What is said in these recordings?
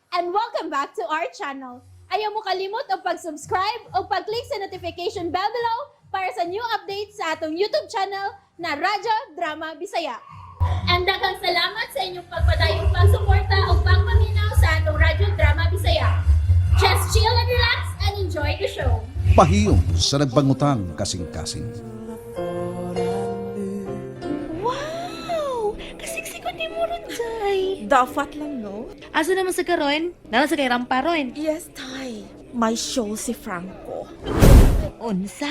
And welcome back to our channel. Ayaw mo kalimot og pag-subscribe o pag-click sa notification bell below para sa new updates sa atong YouTube channel na Radyo Drama Bisaya. And daghang salamat sa inyong pagpadayong pagsuporta o pagpaminaw sa atong Radyo Drama Bisaya. Just chill and relax and enjoy the show. Pahiyom sa nagbangutang kasing-kasing. Wow! Kasiksik ko ni mo ron, Jai. Dapat lang, no? Asa naman sa karon? Nara sa kay Rampa ron. Yes, Tay. May show si Franco. Unsa?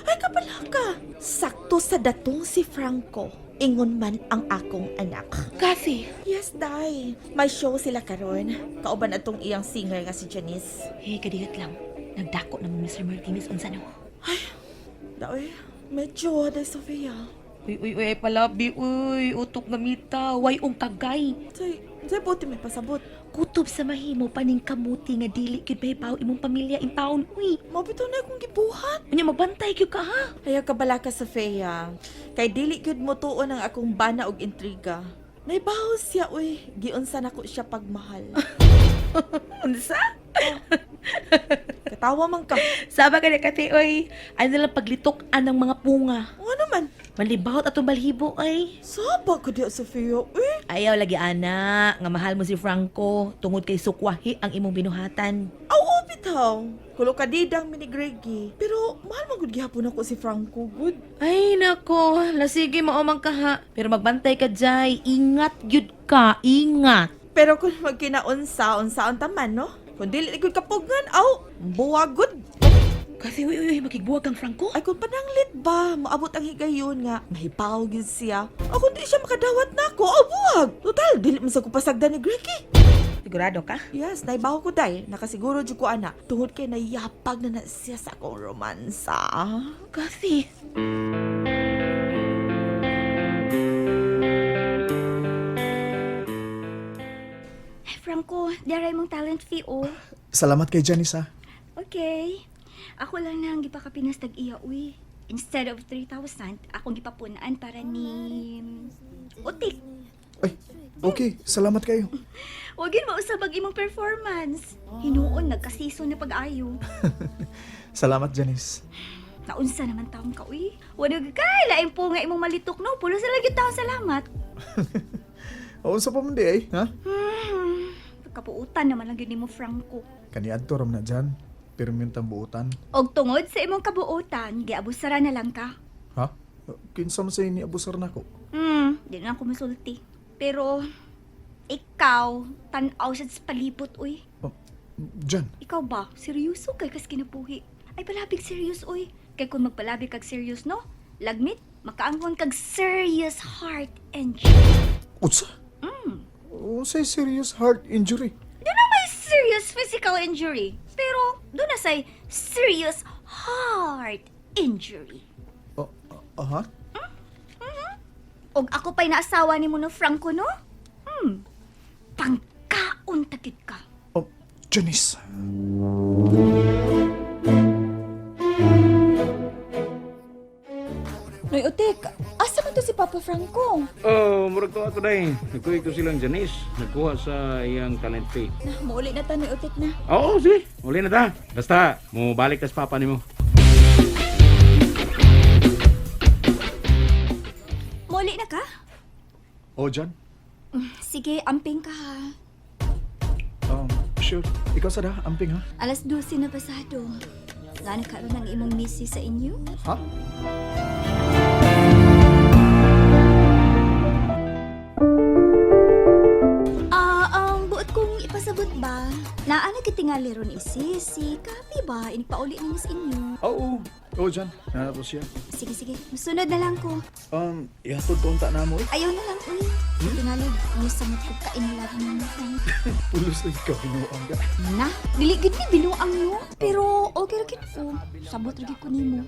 Ay, kapalaka. Sakto sa datong si Franco. Ingon man ang akong anak. Kathy. Yes, Day. May show sila karon. Kauban atong iyang singer nga si Janice. Eh, kadiyot lang. Nagdako naman Mr. Martinez unsa no. Day, medyo, Day Sofia. Uy, uy, uy, ay palabi, uy. Utok na mita. Way ong tagay. Tay, tay, buti may pasabot. Kutob sa mahimo paning kamuti nga dili gyud mahibaw imong pamilya in taon, uy. Mabito na akong gibuhat. Unya magbantay gyud ka ha. Ayaw kabalaka, Sofia. Kay dili gyud mo tuon ang akong bana og intriga. Naibaho siya, uy. Giunsa nako siya pagmahal. Unsa? Katawa man ka. Saba ka na Kathy, uy. Ano lang paglitok anang mga punga. Ano naman? Malibawt atong balhibo, ay. Saba ka diya, Sofia, uy. Ayaw lagi ana, nga mahal mo si Franco tungod kay sukwahi ang imong binuhatan. Aw, oh, bitaw. Kulo ka didang mini Greggy. Pero mahal man gud gihapon ako si Franco gud. Ay nako, lasige mao man ka ha. Pero magbantay ka jay, ingat gyud ka, ingat. Pero kung magkinaunsa, unsaon taman, no? Kung dili gud kapugngan, aw, buwag gud. Kasi uy uy, uy makigbuwag kang Franco. Ay kung pananglit ba, maabot ang higayon nga, mahipaw gyud siya. O kung di siya makadawat nako, aw buwag. Total, dili man sa ko pasagdan ni Greggy. Sigurado ka? Yes, naibaho ko day. Nakasiguro jud ko ana. Tungod kay nayapag na na siya sa akong romansa. Kasi Ay, Franco, daray mong talent fee, oh. Salamat kay Janice ha. Okay. Ako lang na ang gipakapinas tag iya, uy. Instead of 3,000, akong gipapunaan para ni Utik. Ay, okay. Salamat kayo. Wagin mausab ang imong performance. Hinuon, nagkasiso na pag-ayo. Salamat, Janice. Naunsa naman taong ka, uy. Wala kay lain po nga imong malitok, no? Pulo sa lagi taong salamat. O, unsa pa man di ay, ha? Kapuutan naman lang yun nimo, Franco. Kaniadto ram na dyan. Pero mintang buutan. Og tungod sa imong kabuutan, giabusara na lang ka. Ha? Kinsa man sa ini abusar nako? Di na ako masulti. Pero, ikaw, tanaw sa palibot, uy. Oh, Jan, Ikaw ba, seryoso kay kas kinabuhi? Ay, palabig serious, uy. Kay kung magpalabig kag serious, no? Lagmit, makaangkon kag serious heart injury. unsa? Unsay serious heart injury? Doon na may serious physical injury. Pero, doon na say serious heart injury. Oh, aha. Og ako pa'y naasawa ni mo no, Franco, no? Pangkaon tagid ka. Oh, Janice. Noy Utik, asa man to si Papa Franco? Oh, murag to ato day. Nagkuha ko silang Janice. Nagkuha sa iyang talent fee. Na, muuli na ta Noy Utik na. Oo, sige. Uli na ta. Basta, mo balik tas papa nimo. Muli na ka? Oh, Jan. Sige, amping ka ha. Sure. Ikaw sa da, amping ha? Alas 12 na pasado. Gana karon ang imong misi sa inyo? Ha? Ah, ang buot kong ipasabot ba? Naa na kitingali ron isi si Kapi ba? Inipauli ninyo sa inyo. Oo. Oh, Jan. Nanapos siya. Sige, sige. Musunod na lang ko. Ihatod ko unta na mo eh. Ayaw na lang, uy. Tingali, musamot ko ka in love mo. Pulos na ikaw, binuang ka. Na, dili gid ni binuang no. Pero okay ra gid ko. Sabot ra gid ko nimo.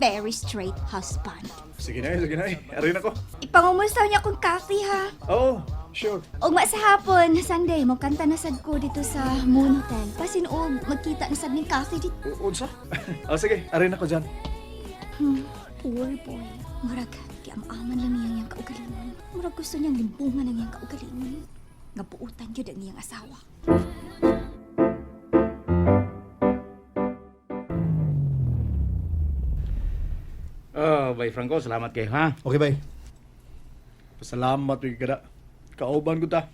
Very straight husband. Sige na eh, sige na eh. Arin ako. Ipangumusta niya kong coffee ha. Oo, sure. Ugma sa hapon, Sunday, magkanta na sad ko dito sa Moon Hotel. Pasin og magkita na sad ning coffee dito. Unsa? Oh, sige, arin ako dyan. Poor boy. Murag, kiam-aman lang niya yung kaugalingon. Murag gusto niyang limbungan ang iyang kaugalingon. Nga buutan gyud ang iyang asawa. Oh, bay Franco, salamat kayo ha. Okay, bay. Pasalamat gyud kada. Kauban ko ta.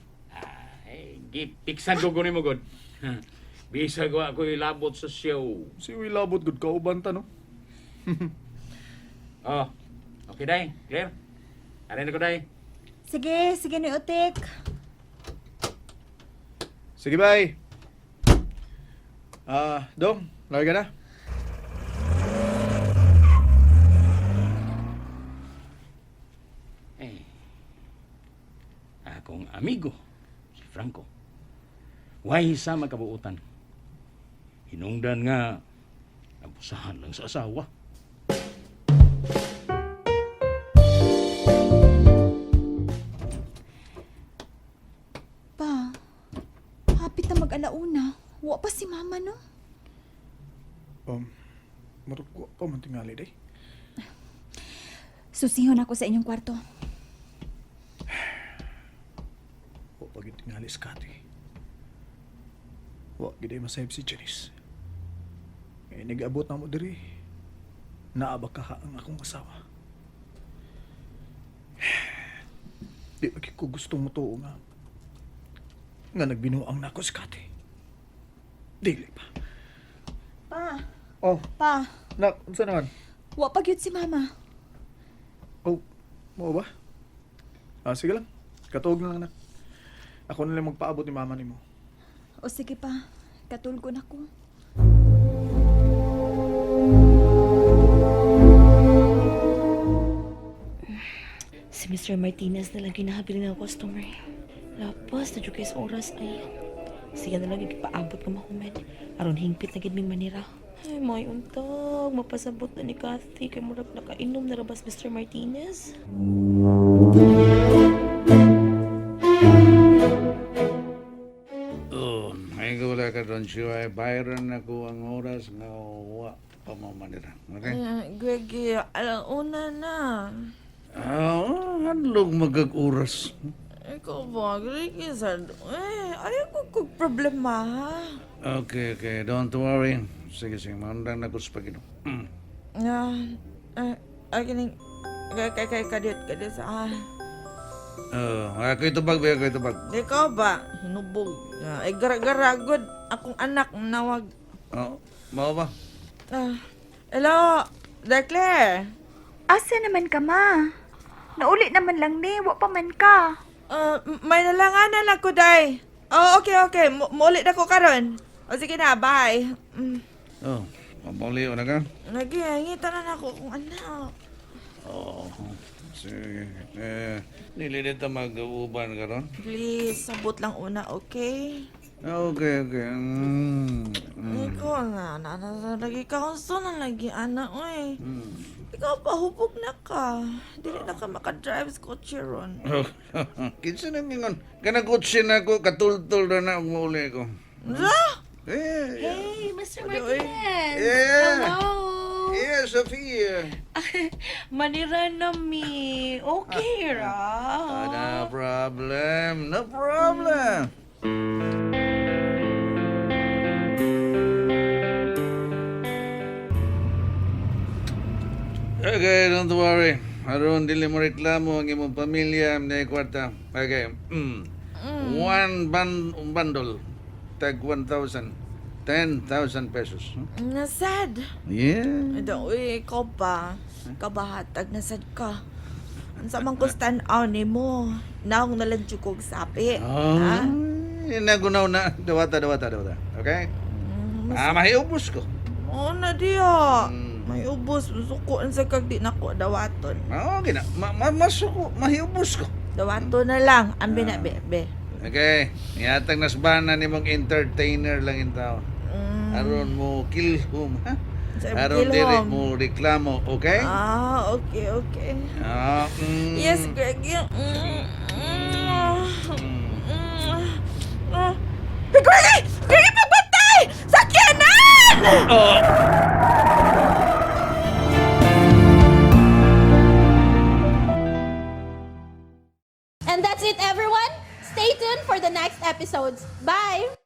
Ay, gipiksan ko guni mo god. Bisag wa ko ilabot sa show. Si Will labot gud kauban ta no. Oh, okay day, clear? Arin ako day. Sige, sige ni Utik. Sige, bay. Ah, Dong, lagi ka na. Eh, akong amigo, si Franco. Way sa magkabuutan. Hinungdan nga, abusahan lang sa asawa. Pa, hapit na mag-alauna. Wa pa si mama, no? Murag wa pa man tingali day. Susihon ako sa inyong kwarto. Wa pa gyud tingali si Kati. Wa gyud ay masayop si Janice. Ngay nag-abot na mo diri. Naa ba ka ang akong asawa? Di ba gyud ko gustong motuo nga nga nagbinuang nako si Kati. Dili pa. Pa, Oh, pa, nak, unsa naman? wa pa gyud si mama. Oh, mo ba? Ah, sige lang. Katuog na lang, anak. Ako na lang magpaabot ni mama nimo. O sige pa, katulgo na ko. Si Mr. Martinez na lang ginahabili ng customer. Lapas na jud kay sa oras ay. Siya na lang ipaabot nga mahuman. Aron hingpit na gid ming manira. Ay, may untag. Mapasabot na ni Kathy. Kay murag nakainom na rabas Mr. Martinez. Oh, ay ko wala ka doon siya. Byron na ko ang oras nga wa pa mo manira. Okay? Eh, Greggy, alauna na. Ah, handlog magag-oras. Ikaw ba, Greggy, sad. Eh, ayaw ko kog problema, ha? Okay, okay. Don't worry. Sige, sige. Maundang na ko sa Pagino. Ah, eh, ay, kining, kay, kay, kay, kadit, kadit sa, ah. Oh, ako itubag ba? Ako itubag. Ikaw ba, hinubog. Ah, ay, gara-gara, good. Akong anak, nawag. Oh, mao ba? Ah, hello, Declare. Asa naman ka, ma? Nauli naman lang ni, wa pa man ka. Ah, may nalanganan ako, day. Oh, okay, okay. Muuli na ko karon. O sige na, bye. Oh, mabuli na ka? Lagi, ngita na nako kung anak. Oh, sige. Eh, nililit na mag-uban ka ron? Please, sabot lang una, okay? Okay, okay. Ikaw na, na, na, na, lagi ka gusto na lagi, anak, oy. Ikaw pa, hubog na ka. Dili na ka makadrive sa kotse ron. Oh, kinsa na mingon? Kanang kotse na ko, katultol na na ang mauli ko. Sa? Eh, Hey, Mr. Martinez! Yeah. Hello! Yeah, Sophia. Manira na mi. Okay ra. Ah, no problem. No problem. Okay, don't worry. Aron dili mo reklamo ang imong pamilya na kwarta. Okay. One bundle. Tag 1,000. 10,000 pesos. Huh? Nasad. Yeah. Ito, uy, ikaw pa. Kabahatag, nasad ka. Ang samang ko stand out ni mo. Naong nalang kog sapi. Oh, Ha? nagunaw na. Dawata, dawata, dawata. Okay? Ah, mahiubos ko. Oo na diya. Mm. May ubos, suko sa kag di nako dawaton. Ah, okay na. Ma ma masuko, mahiubos ko. Dawaton na lang. Ambi na be, be. Okay. Yatang nasbana ni mong entertainer lang in tao. Aron mo kill home, ha? Sa Aron kill dili home. mo reklamo, okay? Ah, okay, okay. Ah. Yes, Greg. Ah. Greg! Greg, pagbantay! Sakyanan! Oh. And that's it, everyone. Stay tuned for the the next episodes. Bye!